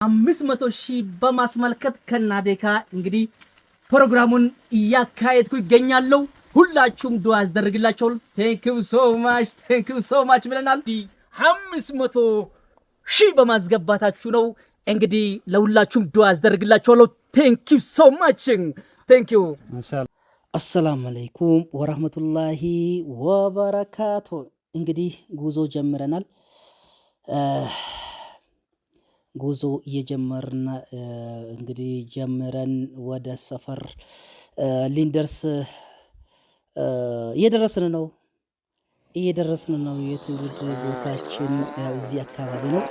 500,000 በማስመልከት ከናዴካ እንግዲህ ፕሮግራሙን እያካሄድኩ ይገኛለሁ። ሁላችሁም ዱዓ አስደርግላቸዋል። Thank you so much, thank you so much ብለናል። 500,000 በማስገባታችሁ ነው። እንግዲህ ለሁላችሁም ዱዓ አስደርግላችኋለሁ። Thank you so much, thank you። አሰላሙ አለይኩም ወራህመቱላሂ ወበረካቱ። እንግዲህ ጉዞ ጀምረናል። ጉዞ እየጀመርን እንግዲህ ጀምረን ወደ ሰፈር ሊንደርስ እየደረስን ነው እየደረስን ነው። የትውልድ ቦታችን ያው እዚህ አካባቢ ነው።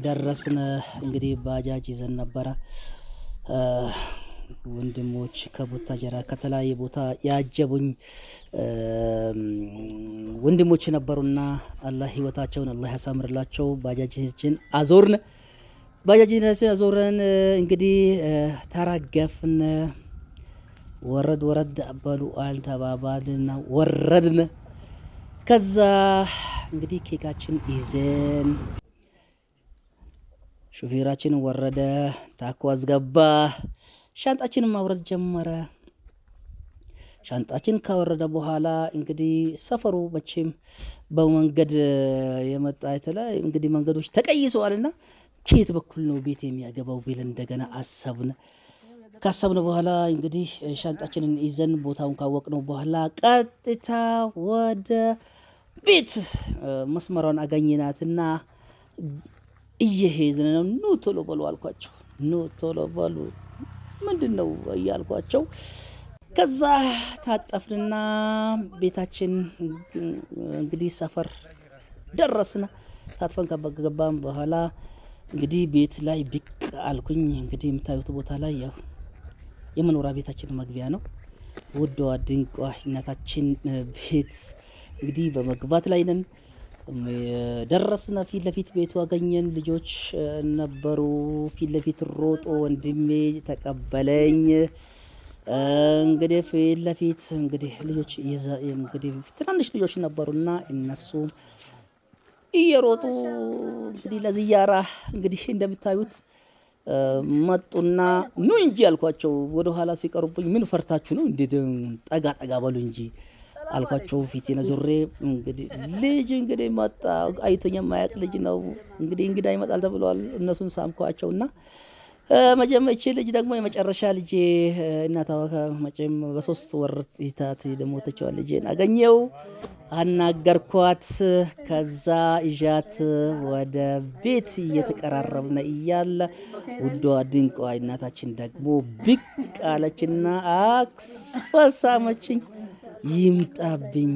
ደረስን። እንግዲህ ባጃጅ ይዘን ነበረ። ወንድሞች ከቡታጀራ ከተለያየ ቦታ ያጀቡኝ ወንድሞች ነበሩና አላህ ህይወታቸውን አላህ ያሳምርላቸው። ባጃጃችን አዞርን፣ ባጃጃችን አዞረን። እንግዲህ ተራገፍን። ወረድ ወረድ በሉ አልተባባልና ወረድን። ከዛ እንግዲህ ኬካችን ይዘን ሹፌራችን ወረደ፣ ታኮ አስገባ፣ ሻንጣችንን ማውረድ ጀመረ። ሻንጣችን ካወረደ በኋላ እንግዲህ ሰፈሩ መቼም በመንገድ የመጣ የተለያዩ እንግዲህ መንገዶች ተቀይሰዋልና ከየት በኩል ነው ቤት የሚያገባው ቢል እንደገና አሰብን። ካሰብን በኋላ እንግዲህ ሻንጣችንን ይዘን ቦታውን ካወቅነው በኋላ ቀጥታ ወደ ቤት መስመሯን አገኘናትና እየሄድን ነው። ኑ ቶሎ በሉ አልኳቸው። ኑ ቶሎ በሉ ምንድን ነው እያልኳቸው ከዛ ታጠፍንና ቤታችን እንግዲህ ሰፈር ደረስን። ታጥፈን ከገባን በኋላ እንግዲህ ቤት ላይ ብቅ አልኩኝ። እንግዲህ የምታዩት ቦታ ላይ ያው የመኖሪያ ቤታችን መግቢያ ነው። ውዷ ድንቋ እናታችን ቤት እንግዲህ በመግባት ላይ ነን። ደረስን። ፊት ለፊት ቤቱ አገኘን። ልጆች ነበሩ። ፊት ለፊት ሮጦ ወንድሜ ተቀበለኝ። እንግዲህ ፊት ለፊት እንግዲህ ልጆች እንግዲህ ትናንሽ ልጆች ነበሩና እነሱ እየሮጡ እንግዲህ ለዝያራ እንግዲህ እንደምታዩት መጡና ኑ እንጂ አልኳቸው። ወደ ኋላ ሲቀሩብኝ ምን ፈርታችሁ ነው? እንዴት ጠጋ ጠጋ በሉ እንጂ አልኳቸው። ፊቴን ዞሬ እንግዲህ ልጅ እንግዲህ መጣ። አይቶኝ የማያውቅ ልጅ ነው። እንግዲህ እንግዳ ይመጣል ተብሏል። እነሱን ሳምኳቸውና መቼም እቺ ልጅ ደግሞ የመጨረሻ ልጄ እናቷ መቼም በ3 ወር ይታት የሞተችዋ ልጄን አገኘው፣ አናገርኳት። ከዛ ይዣት ወደ ቤት እየተቀራረብን እያለ ውዷ ድንቋ እናታችን ደግሞ ብቅ አለችና አቅፋ ሳመችኝ። ይምጣብኝ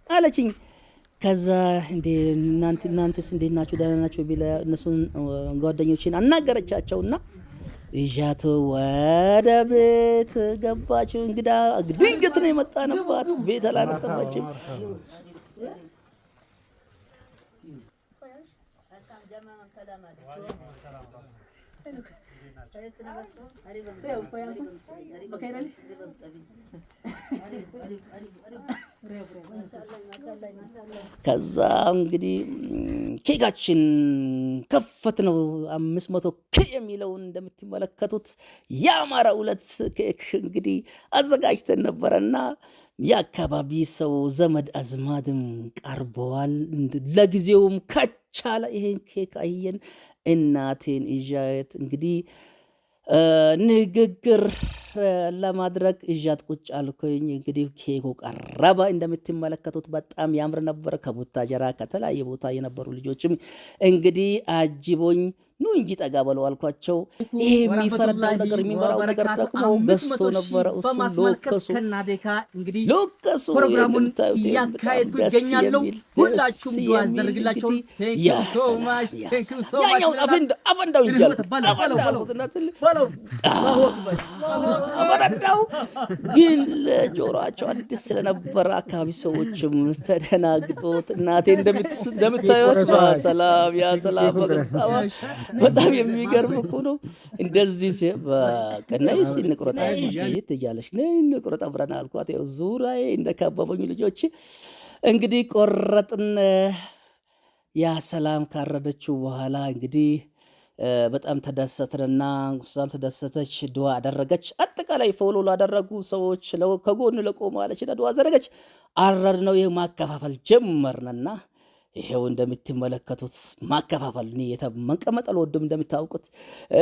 አለችኝ። ከዛ እንዴ እናንተስ እንዴት ናችሁ? ደህና ናችሁ? ቢለ እነሱን ጓደኞችን አናገረቻቸውና ይዣት ወደ ቤት ገባች። እንግዳ ድንገት ነው የመጣንባት፣ ቤት አላነጠፋችም። ከዛ እንግዲህ ኬካችን ከፈት ነው 500 K የሚለውን እንደምትመለከቱት ያማረ ሁለት ኬክ እንግዲህ አዘጋጅተን ነበረና የአካባቢ ሰው ዘመድ አዝማድም ቀርበዋል። ለጊዜውም ከቻለ ይሄን ኬክ አየን። እናቴን ይዣት እንግዲህ ንግግር ለማድረግ እዣት ቁጭ አልኩኝ። እንግዲህ ኬኩ ቀረበ። እንደምትመለከቱት በጣም ያምር ነበር። ከቡታጀራ ከተለያየ ቦታ የነበሩ ልጆችም እንግዲህ አጅቦኝ ኑ እንጂ ጠጋ በለው አልኳቸው። ይሄ የሚፈረዳው ነገር የሚመራው ነገር ደግሞ ገዝቶ ነበረ። እሱ ሎከሱ ሎከሱ ፕሮግራሙን እያካሄድኩ ይገኛለሁ። ሁላችሁም ዱዓ አስደርግላቸው። ያኛውን አፈንዳው እንጂ አልኩት፣ አፈንዳ አፈነዳው። ግን ለጆሮአቸው አዲስ ስለነበረ አካባቢ ሰዎችም ተደናግጦት እናቴ እንደምታዩት ሰላም ያ ሰላም በገጻዋ በጣም የሚገርም እኮ ነው። እንደዚህ በቃ ነይ እስኪ እንቁረጥ አልኳት። እያለች ነይ እንቁረጥ አብረን አልኳት። ያው ዙሪያዬ እንደከበቡኝ ልጆች እንግዲህ ቆረጥን። ያ ሰላም ካረደችው በኋላ እንግዲህ በጣም ተደሰትንና እሷም ተደሰተች፣ ዱዓ አደረገች። አጠቃላይ follow ላደረጉ ሰዎች ከጎን ለቆሙ አለችና ዱዓ አደረገች። አረድ ነው ይህ ማከፋፈል ጀመርንና ይሄው እንደምትመለከቱት ማከፋፈል። እኔ መቀመጥ አልወድም፣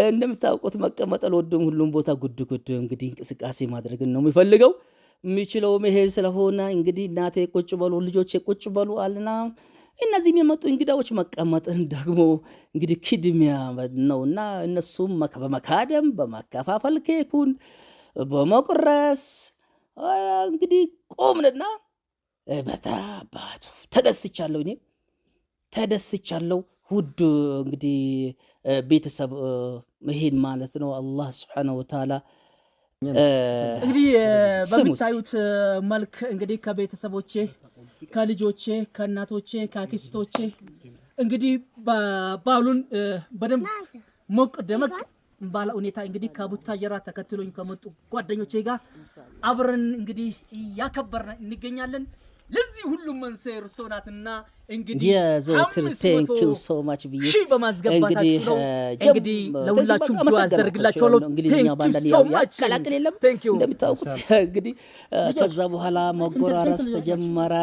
እንደምታውቁት መቀመጥ አልወድም። ሁሉም ቦታ ጉድ ጉድ እንግዲህ እንቅስቃሴ ማድረግን ነው የሚፈልገው፣ የሚችለውም ይሄ ስለሆነ እንግዲህ እናቴ ቁጭ በሉ፣ ልጆቼ ቁጭ በሉ አልና እነዚህም የመጡ እንግዳዎች መቀመጥን ደግሞ እንግዲህ ክድሚያ ነውና እነሱም በመካደም በማከፋፈል ኬኩን በመቁረስ እንግዲህ ቆምንና በታባቱ ተደስቻለሁ። እኔ ተደስቻለሁ። ውድ እንግዲህ ቤተሰብ ይሄን ማለት ነው። አላህ ስብሓነሁ ወተዓላ እንግዲህ በምታዩት መልክ እንግዲህ ከቤተሰቦቼ፣ ከልጆቼ፣ ከእናቶቼ፣ ከአክስቶቼ እንግዲህ በዓሉን በደንብ ሞቅ ደመቅ ባለ ሁኔታ እንግዲህ ከቡታጀራ ተከትሎኝ ከመጡ ጓደኞቼ ጋር አብረን እንግዲህ እያከበርን እንገኛለን። ለዚህ ሁሉም መንስኤ እርሶ ናትና እንግዲህ የዘወትር thank you so much ብዬ ሺህ በማስገባታችሁ ነው። እንግዲህ ለሁላችሁም ዱዓ አስደርግላችኋለሁ። እንግሊዝኛ thank you በአንዳንድ so much ያቀላቅል የለም thank you። እንደሚታወቁት። እንግዲህ ከዛ በኋላ መጎራረስ ተጀመረ።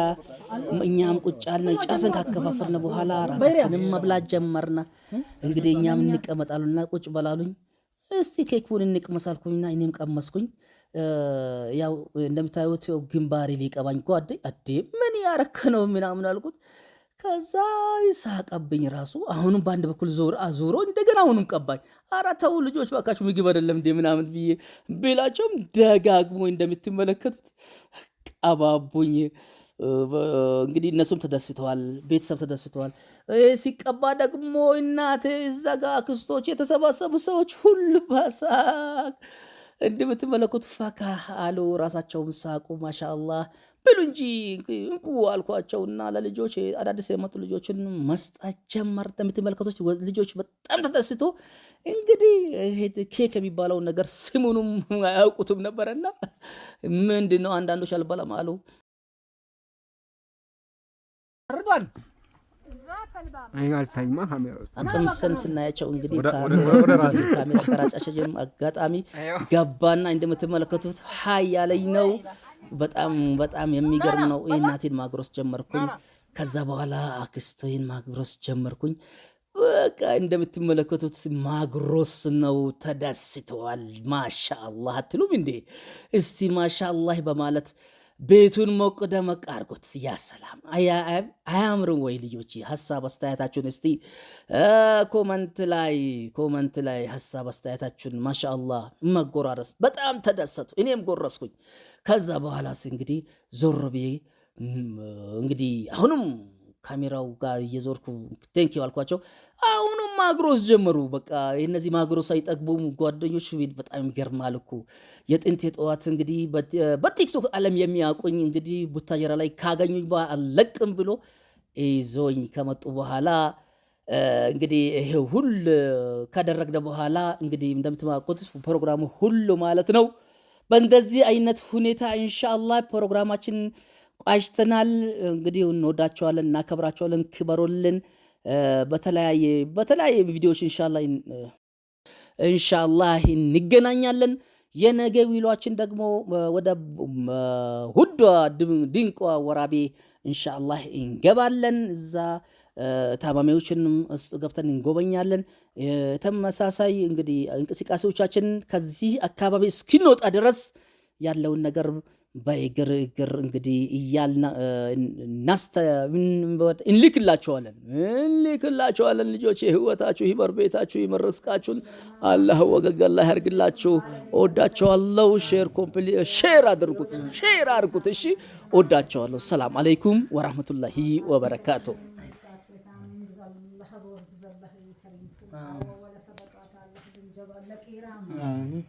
እኛም ቁጭ አልን። ጨርሰን ካከፋፈልን በኋላ ራሳችንን መብላት ጀመርና እንግዲህ እኛም እንቀመጣሉና ቁጭ በላሉኝ። እስቲ ኬኩን እንቅመስ አልኩኝና እኔም ቀመስኩኝ። ያው እንደምታዩት ያው ግንባሬ ሊቀባኝ ጓዴ አዴ ምን ያረክ ነው ምናምን አልኩት። ከዛ ሳቀብኝ ራሱ። አሁንም በአንድ በኩል ዞር አዞሮ እንደገና አሁንም ቀባኝ። ኧረ ተው ልጆች ባካችሁ ምግብ አይደለም እንዴ ምናምን ብዬ ብላቸውም ደጋግሞ እንደምትመለከቱት ቀባቡኝ። እንግዲህ እነሱም ተደስተዋል፣ ቤተሰብ ተደስተዋል። ሲቀባ ደግሞ እናቴ እዛ ጋ አክስቶች የተሰባሰቡ ሰዎች ሁሉ በሳቅ እንደምትመለከቱ ፈካ አሉ። ራሳቸውም ሳቁ። ማሻአላህ ብሉ እንጂ እንኩ አልኳቸውና ለልጆች አዳዲስ የመጡ ልጆችን መስጠት ጀመር። እንደምትመለከቱት ልጆች በጣም ተደስቶ እንግዲህ ይሄ ኬክ የሚባለውን ነገር ስሙንም አያውቁትም ነበረና ምንድን ነው አንዳንዶች አልበላም አሉ። ርዷን አልታይማ ካሜራ አቅምሰን ስናያቸው እንግዲህ ወደ ካሜራ ቀራጫችን አጋጣሚ ገባና እንደምትመለከቱት ሀይ ያለኝ ነው። በጣም በጣም የሚገርም ነው። እናቴን ማጉረስ ጀመርኩኝ። ከዛ በኋላ አክስቴን ማጉረስ ጀመርኩኝ። በቃ እንደምትመለከቱት ማጉረስ ነው። ተደስተዋል። ማሻአላህ አትሉም እንዴ? እስቲ ማሻአላህ በማለት ቤቱን ሞቅ ደመቅ አድርጎት። ያ ሰላም አያምርም ወይ ልጆች? ሀሳብ አስተያየታችሁን እስቲ comment ላይ ሀሳብ አስተያየታችሁን። ማሻአላህ መጎራረስ በጣም ተደሰቱ። እኔም ጎረስኩኝ። ከዛ በኋላስ እንግዲህ ዞር ብዬ እንግዲህ አሁንም ካሜራው ጋር እየዞርኩ thank you አልኳቸው። አሁኑም ማጉረስ ጀመሩ። በቃ እነዚህ ማጉረስ አይጠግቡም ጓደኞች። በጣም ይገርማል እኮ የጥንት የጠዋት እንግዲህ በቲክቶክ ዓለም የሚያውቁኝ እንግዲህ ቡታጀራ ላይ ካገኙኝ በኋላ አለቅም ብሎ ይዞኝ ከመጡ በኋላ እንግዲህ ይሄ ሁሉ ካደረግነ በኋላ እንግዲህ እንደምትማቁት ፕሮግራሙ ሁሉ ማለት ነው በእንደዚህ አይነት ሁኔታ ኢንሻአላህ ፕሮግራማችን ቋጭተናል። እንግዲህ እንወዳቸዋለን፣ እናከብራቸዋለን። ክበሩልን። በተለያየ ቪዲዮዎች ኢንሻአላህ እንገናኛለን። የነገ ውሏችን ደግሞ ወደ ውዷ ድንቋ ወራቤ ኢንሻአላህ እንገባለን። እዛ ታማሚዎችን ውስጥ ገብተን እንጎበኛለን። ተመሳሳይ እንግዲህ እንቅስቃሴዎቻችን ከዚህ አካባቢ እስኪንወጣ ድረስ ያለውን ነገር በእግር እግር እንግዲህ እያልን እንልክላቸዋለን። ልጆች ህይወታችሁ ይመር፣ ቤታችሁ ይመር፣ ርስቃችሁን አላህ ወገግ አላህ ያርግላችሁ። እወዳቸዋለሁ። Share share አድርጉት፣ share አድርጉት። እሺ እወዳቸዋለሁ። ሰላም አለይኩም ወራህመቱላሂ ወበረካቱ። አሚን።